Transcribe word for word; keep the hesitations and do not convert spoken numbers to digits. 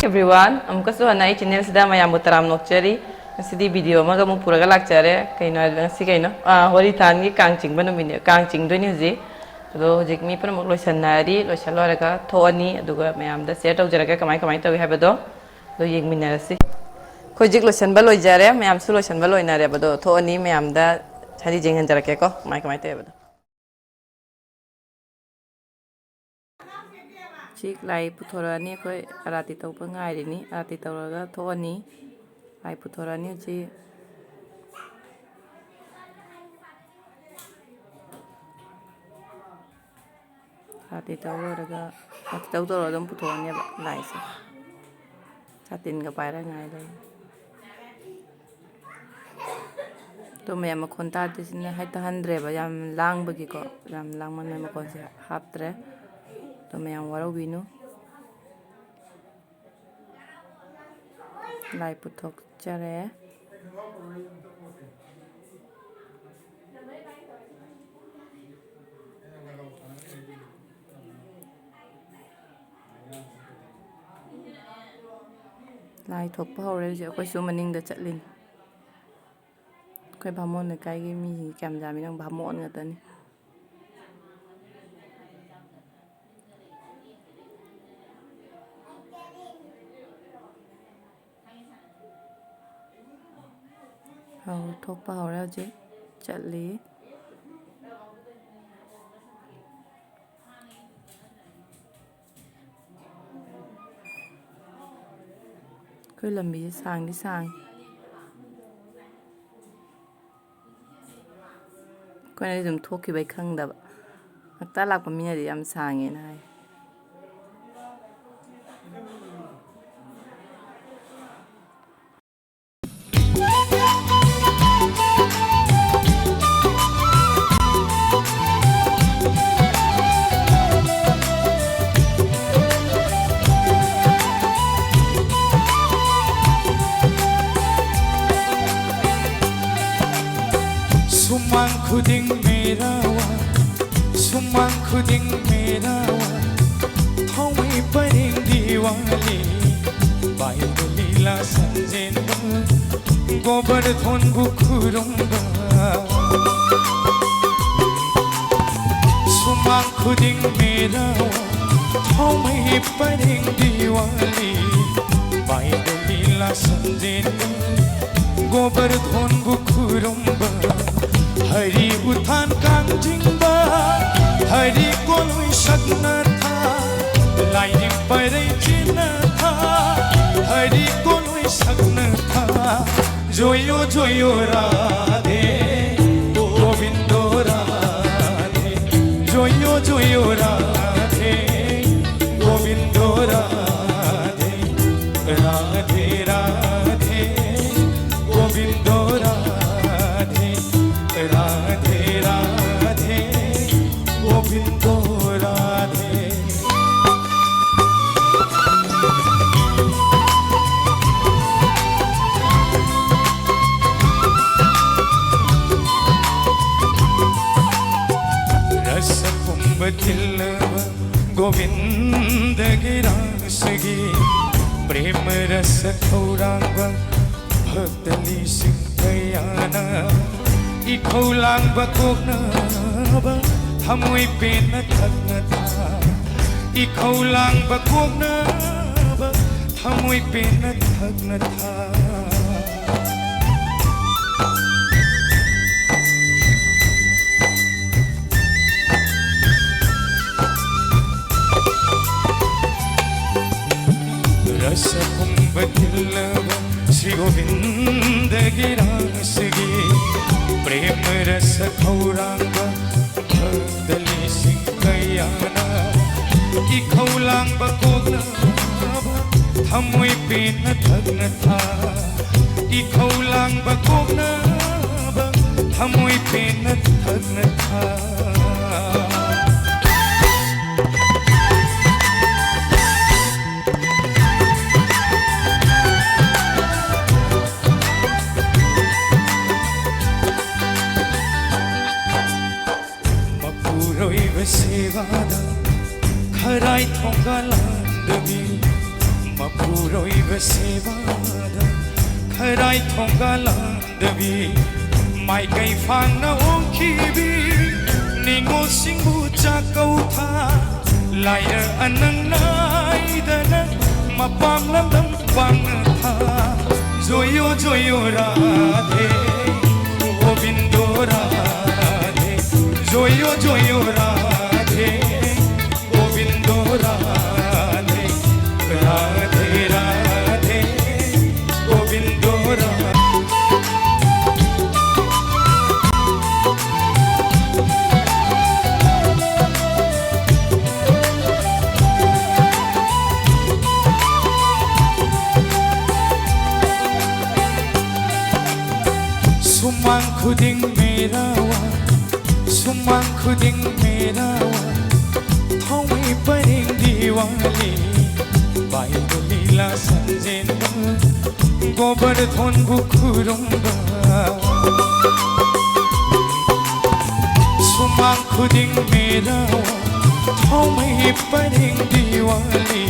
Everyone, ꯑꯃꯨꯛꯀꯁꯨ ꯍꯟꯅ ꯑꯩ channelꯁꯤꯗ ꯃꯌꯥꯝꯕꯨ ꯇꯔꯥꯝ ꯅꯣꯛꯆꯔꯤ꯫ ꯉꯁꯤꯗꯤ video ꯑꯃꯒ ꯑꯃꯨꯛ ꯄꯨꯔꯒ ꯂꯥꯛꯆꯔꯦ꯫ ꯀꯩꯅꯣ ꯍꯥꯏꯕꯗ, ꯉꯁꯤ ꯀꯩꯅꯣ? ꯑꯥ, ꯍꯣꯂꯤ ꯊꯥꯟꯒꯤ ꯀꯥꯡ ꯆꯤꯡꯕ ꯅꯨꯃꯤꯠꯅꯦ, ꯀꯥꯡ ꯆꯤꯡꯗꯣꯏꯅꯦ ꯍꯧꯖꯤꯛ꯫ ꯑꯗꯣ ꯍꯧꯖꯤꯛ ꯃꯤ ꯄꯨꯝꯅꯃꯛ ꯂꯣꯏꯁꯟꯅꯔꯤ, ꯂꯣꯏꯁꯜ ꯂꯣꯏꯔꯒ ꯊꯣꯛꯑꯅꯤ, ꯑꯗꯨꯒ ꯃꯌꯥꯝꯗ share ꯇꯧꯖꯔꯒꯦ ꯀꯃꯥꯏ ꯀꯃꯥꯏ ꯇꯧꯏ ꯍꯥꯏꯕꯗꯣ꯫ ꯑꯗꯣ ꯌꯦꯡꯃꯤꯟꯅꯔꯁꯤ꯫ ꯑꯩꯈꯣꯏ ꯍꯧꯖꯤꯛ ꯂꯣꯏꯁꯟꯕ ꯂꯣꯏꯖꯔꯦ, ꯃꯌꯥꯝꯁꯨ ꯂꯣꯏꯁꯟꯕ ꯂꯣꯏꯅꯔꯦꯕ꯫ ꯑꯗꯣ ꯊꯣꯛꯑꯅꯤ, ꯃꯌꯥꯝꯗ ꯍꯥꯏꯗꯤ ꯌꯦꯡꯍꯟꯖꯔꯛꯀꯦꯀꯣ ꯀꯃꯥꯏ ꯀꯃꯥꯏ ꯇꯧꯏ ꯍꯥꯏꯕꯗꯣ꯫ ꯍꯧꯖꯤꯛ ꯂꯥꯏ ꯄꯨꯊꯣꯔꯛꯑꯅꯤ꯫ ꯑꯩꯈꯣꯏ ꯑꯥꯔꯥꯇꯤ ꯇꯧꯕ ꯉꯥꯏꯔꯤꯅꯤ꯫ ꯑꯥꯔꯥꯇꯤ ꯇꯧꯔꯒ ꯊꯣꯛꯑꯅꯤ꯫ ꯂꯥꯏ ꯄꯨꯊꯣꯔꯛꯑꯅꯤ ꯍꯧꯖꯤꯛ꯫ ꯑꯥꯔꯥꯇꯤ ꯇꯧ ꯂꯣꯏꯔꯒ, ꯑꯥꯔꯥꯇꯤ ꯇꯧ ꯇꯧꯔꯒ ꯑꯗꯨꯝ ꯄꯨꯊꯣꯛꯑꯅꯦꯕ ꯂꯥꯏꯁꯦ꯫ ꯁꯥꯇꯤꯟꯒ ꯄꯥꯏꯔ ꯉꯥꯏ ꯂꯩ꯫ ꯑꯗꯣ ꯃꯌꯥꯝ ꯃꯈꯣꯟ ꯇꯥꯗ꯭ꯔꯤꯁꯤꯅ ꯍꯥꯏ ꯇꯥꯍꯟꯗ꯭ꯔꯦꯕ, ꯌꯥꯝ ꯂꯥꯡꯕꯒꯤꯀꯣ, ꯌꯥꯝ ꯂꯥꯡꯃꯟꯕꯩ ꯃꯈꯣꯟꯁꯦ ꯍꯥꯞꯇ꯭ꯔꯦ꯫ ꯑꯗꯣ ꯃꯌꯥꯝ ꯋꯥꯔꯧꯕꯤꯅꯨ꯫ ꯂꯥꯏ ꯄꯨꯊꯣꯛꯆꯔꯦ꯫ ꯂꯥꯏ ꯊꯣꯛꯄ ꯍꯧꯔꯦ ꯍꯧꯖꯤꯛ꯫ ꯑꯩꯈꯣꯏꯁꯨ ꯃꯅꯤꯡꯗ ꯆꯠꯂꯤꯅꯤ꯫ ꯑꯩꯈꯣꯏ ꯕꯥꯃꯣꯟ ꯂꯩꯀꯥꯏꯒꯤ ꯃꯤꯁꯤꯡ ꯀꯌꯥꯝ ꯌꯥꯝꯃꯤ, ꯅꯪ ꯕꯥꯃꯣꯟ ꯉꯥꯛꯇꯅꯤ꯫ ꯑꯧ, ꯊꯣꯛꯄ ꯍꯧꯔꯦ ꯍꯧꯖꯤꯛ꯫ ꯆꯠꯂꯤ꯫ ꯑꯩꯈꯣꯏ ꯂꯝꯕꯤꯁꯦ ꯁꯥꯡꯗꯤ ꯁꯥꯡꯉꯤ꯫ ꯑꯩꯈꯣꯏꯅꯗꯤ ꯑꯗꯨꯝ ꯊꯣꯛꯈꯤꯕꯩ ꯈꯪꯗꯕ꯫ ꯉꯛꯇ ꯂꯥꯛꯄ ꯃꯤꯅꯗꯤ ꯌꯥꯝ ꯁꯥꯡꯉꯦꯅ ꯍꯥꯏ꯫ ꯁꯨꯃꯥꯡ ꯈꯨꯗꯤꯡ ꯃꯦꯔꯥ ꯋꯥ, ꯁꯨꯃꯥꯡ ꯈꯨꯗꯤꯡ ꯃꯦꯔꯥ ꯋꯥ, ꯊꯥꯎꯃꯩ ꯄꯔꯦꯡ ꯗꯤꯋꯥꯂꯤ꯫ ꯂꯥ ꯁꯟꯖꯦꯟꯕ ꯒꯣꯕꯔꯙꯣꯟꯕꯨ ꯈꯨꯔꯨꯝꯕ꯫ ꯁꯨꯃꯥꯡ ꯈꯨꯗꯤꯡ ꯃꯦꯔꯥ, ꯊꯥꯎꯃꯩ ꯄꯔꯦꯡ ꯗꯤꯋꯥꯂꯤ꯫ ꯃꯥꯏꯗ ꯂꯤꯂꯥ ꯁꯟꯖꯦꯟꯕ ꯒꯣꯕꯔꯙꯣꯟꯕꯨ ꯈꯨꯔꯨꯝꯕ꯫ ꯍꯔꯤ ꯎꯊꯥꯟ ꯀꯥꯡꯖꯤꯡꯕ, ꯍꯔꯤ ꯀꯣꯂꯣꯏ ꯁꯛꯅ ꯊꯥ, ꯂꯥꯏꯅꯤꯡ ꯄꯔꯩ ꯆꯤꯟꯅ ꯊꯥ, ꯍꯔꯤ ꯀꯣꯂꯣꯏ ꯁꯛꯅ ꯊꯥ꯫ ꯖꯣꯌꯣ ꯖꯣꯌꯣ ꯔꯥꯙꯦ, ꯒꯣꯕꯤꯟꯗꯣ ꯔꯥꯙꯦ, ꯖꯣꯌꯣ ꯖꯣꯌꯣ ꯔꯥꯙꯦ, ꯒꯣꯕꯤꯟꯗꯣ ꯔꯥꯙꯦ, ꯔꯥꯙꯦ ꯔꯥꯙꯦ, ꯒꯣꯕꯤꯟꯗꯣ ꯔꯥꯙꯦ, ꯔꯥꯙꯦ ꯔꯥꯙꯦ, ꯒꯣꯕꯤꯟꯗꯣ ꯔꯥꯙꯦ꯫ ꯔꯁ ꯄꯨꯝꯕ ꯊꯤꯜꯂꯕ ꯒꯣꯕꯤꯟꯗꯒꯤ ꯔꯥꯁꯒꯤ ꯄ꯭ꯔꯦꯃ ꯔꯁ ꯈꯧꯔꯥꯡꯕ ꯚꯛꯇ ꯂꯤꯁꯤꯡ ꯀꯌꯥꯅ ꯏꯈꯧ ꯂꯥꯡꯕ ꯀꯣꯛꯅꯕ ꯊꯃꯣꯏ ꯄꯦꯟꯅ ꯊꯛꯅ ꯊꯥ꯫ ꯏꯈꯧ ꯂꯥꯡꯕ ꯀꯣꯛꯅꯕ ꯊꯃꯣꯏ ꯄꯦꯟꯅ ꯊꯛꯅ ꯊꯥ꯫ ꯔꯁ ꯄꯨꯝꯕ ꯊꯤꯜꯂꯕ ꯁ꯭ꯔꯤ ꯒꯣꯕꯤꯟꯗꯒꯤ ꯔꯥꯁꯒꯤ ꯄ꯭ꯔꯦꯃ ꯔꯁ ꯈꯧꯔꯥꯡꯕ ꯚꯛꯇ ꯂꯤꯁꯤꯡ ꯀꯌꯥꯅ ꯏꯈꯧ ꯂꯥꯡꯕ ꯀꯣꯛꯅꯕ ꯊꯃꯣꯏ ꯄꯦꯟꯅ ꯊꯛꯅ ꯊꯥ꯫ ꯏꯈꯧ ꯂꯥꯡꯕ ꯀꯣꯛꯅꯕ ꯊꯃꯣꯏ ꯄꯦꯟꯅ ꯊꯛꯅ ꯊꯥ꯫ ꯃꯄꯨꯔꯣꯏꯕ ꯁꯦꯕꯥꯗ ꯈꯔꯥꯏ ꯊꯣꯡꯒꯥꯜ ꯂꯥꯟꯗꯕꯤ, ꯃꯄꯨꯔꯣꯏꯕ ꯁꯦꯕꯥꯗ ꯈꯔꯥꯏ ꯊꯣꯡꯒꯥꯜ ꯂꯥꯟꯗꯕꯤ, ꯃꯥꯏꯀꯩ ꯐꯥꯡꯅ ꯑꯣꯡꯈꯤꯕꯤ, ꯅꯤꯉꯣꯜꯁꯤꯡꯕꯨ ꯆꯥꯛꯀꯧ ꯊꯥ, ꯂꯥꯏꯔ ꯑꯅꯪ ꯅꯥꯏꯗꯅ ꯃꯄꯥꯝ ꯂꯝꯗꯝ ꯄꯥꯡꯅ ꯊꯥ꯫ ꯖꯣꯌꯣ ꯖꯣꯌꯣ ꯔꯥꯙꯦ, ꯒꯣꯕꯤꯟꯗꯣ ꯔꯥꯙꯦ, ꯖꯣꯌꯣ ꯖꯣꯌꯣ ꯔꯥꯙꯦ, ꯒꯣꯕꯤꯟꯗꯣ ꯔꯥꯙꯦ, ꯔꯥꯙꯦ ꯔꯥꯙꯦ, ꯒꯣꯕꯤꯟꯗꯣ ꯔꯥꯙꯦ꯫ ꯁꯨꯃꯥꯡ ꯈꯨꯗꯤꯡ ꯃꯦꯔꯥ ꯋꯥ, ꯁꯨꯃꯥꯡ ꯈꯨꯗꯤꯡ ꯃꯦꯔꯥ ꯋꯥ, ꯊꯥꯎꯃꯩ ꯄꯔꯦꯡ ꯗꯤꯋꯥꯂꯤ, ꯕꯥꯏꯗ ꯂꯤꯂꯥ ꯁꯟꯖꯦꯟꯕ, ꯒꯣꯕꯔꯙꯣꯟꯕꯨ ꯈꯨꯔꯨꯝꯕ꯫ ꯁꯨꯃꯥꯡ ꯈꯨꯗꯤꯡ ꯃꯦꯔꯥ ꯋꯥ, ꯊꯥꯎꯃꯩ ꯄꯔꯦꯡ ꯗꯤꯋꯥꯂꯤ꯫